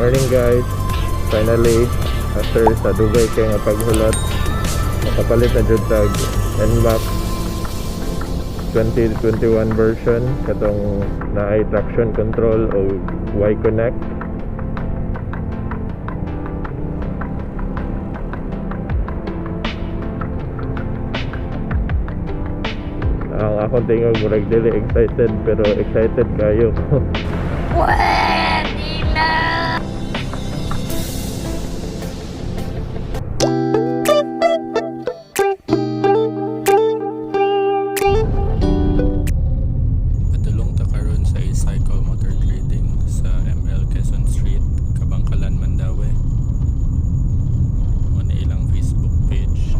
Morning, guys. Finally, after sa dugay kay nga paghulat, nakapalit na jud tag NMAX 2021 version katong naay traction control o Y-Connect. Ang akong tingog murag dili excited, pero excited kayo ko. Pwede na! Padulong ta karon sa Cycle Motor Trading sa ML Quezon Street, Kabangkalan, Mandaue. Mo ni ilang Facebook page.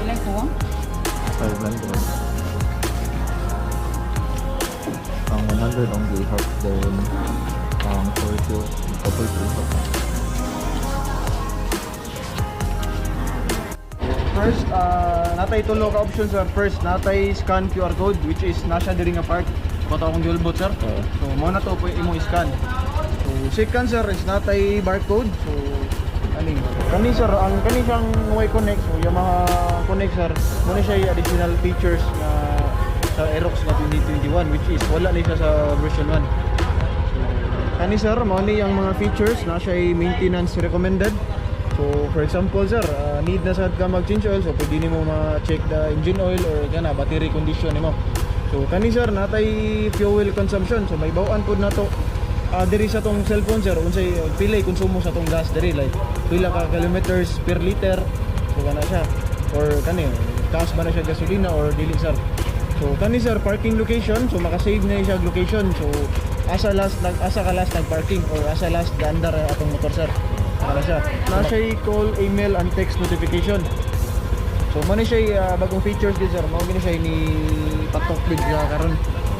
Ilan ko? 500. Ang 100 ang gihap, then ang 40 couple gihap. First, natay tulo ka option, sir. First, natay scan QR code, which is nasa diri nga part. Kato akong gilbot, sir. Oo. So mo na to po imong scan. So second, sir, is natay barcode. So ani kani, sir, ang kani siyang Y Connect, so Yamaha Connect, sir. Mo na siya yung additional features na sa Aerox na 2021, which is wala ni siya sa version 1. So, kani, sir, mao ni ang mga features na siya ay maintenance recommended. So for example, sir, need na sad ka mag-change oil, so pwede nimo ma-check the engine oil or kana battery condition nimo. So kani, sir, natay fuel consumption. So may bawaan pud nato diri sa tong cellphone, sir, unsay pilay konsumo sa tong gas diri, like pila ka kilometers per liter. So kana siya, or kani taas ba na siya gasolina or dili, sir. So kani, sir, parking location, so maka-save na siya og location. So asa last nag asa ka last nag-parking or asa last gaandar ang atong motor, sir. Kana siya. Na siya call, email and text notification. So mo ni siya bagong features din, sir. Mao gini siya ni patok gid siya karon.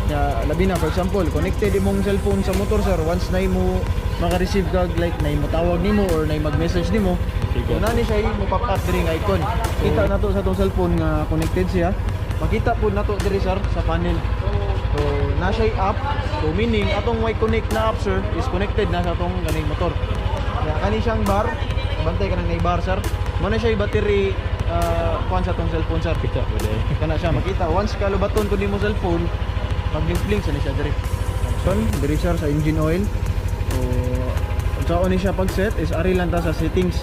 Ya, labi na for example, connected imong cellphone sa motor, sir. Once na imo maka-receive kag like na imo tawag nimo or na mag-message nimo, so na ni siya mo pop up diri nga icon. Kita nato sa tong cellphone nga connected siya. Makita pud nato diri, sir, sa panel. So na siya app. So meaning atong Y Connect na app, sir, is connected na sa atong ganing motor. Ya, kani siyang bar, bantay ka nang nay bar, sir. Mo na siya yung battery kuan sa atong cellphone, sir. Kita mo dahil. Kana siya makita once ka lubaton ko nimo cellphone, magblink-blink sa ni siya diri. So, diri, sir, sa engine oil. So unsaon ni siya pag set is ari lang ta sa settings.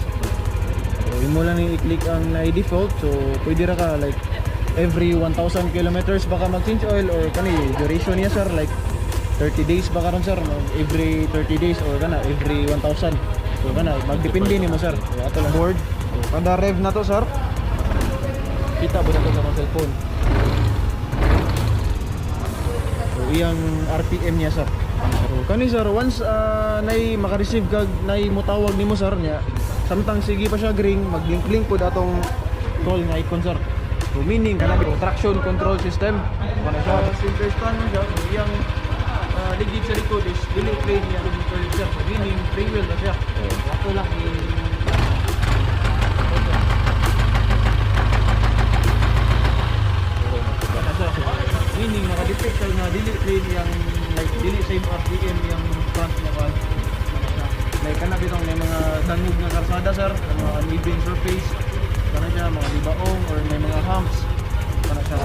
So imo lang ni i-click ang na default. So pwede ra ka like every 1,000 kilometers baka mag-change oil or kani duration niya, sir, like 30 days ba karon, sir, every 30 days or kana every 1,000. So kana magdepende nimo, sir. So, ato lang board. So, kada rev na to, sir, kita ba na to sa akong cellphone. So iyang RPM niya, sir. So kani, sir, once nay maka-receive kag nay motawag nimo, sir, niya samtang sige pa siya ring mag-blink-blink pud atong call nga icon, sir. So meaning kana ba traction control system. Kana siya center stand na siya. So iyang ligid sa likod is dili plane niya curve, sir. So meaning free wheel na siya. Ato lang i Kana siya. Meaning naka-detect siya nga dili plane yang like dili same RPM yung front niya kan. Kana siya. Like kana bitong may mga dangog nga karsada, sir, may mga uneven surface. Kana siya mga libaong or may mga humps. Kana siya.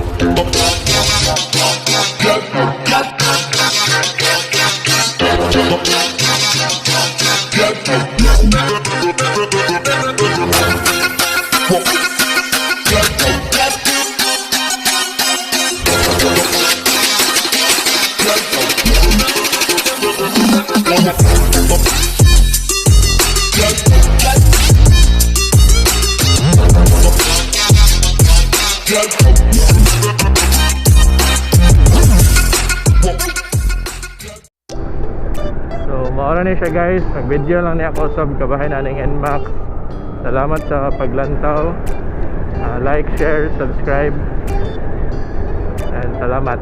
So maura ni siya, guys. Nag-video lang niya ako sab kabahin aning NMAX. Salamat sa paglantaw. Like, share, subscribe. And salamat.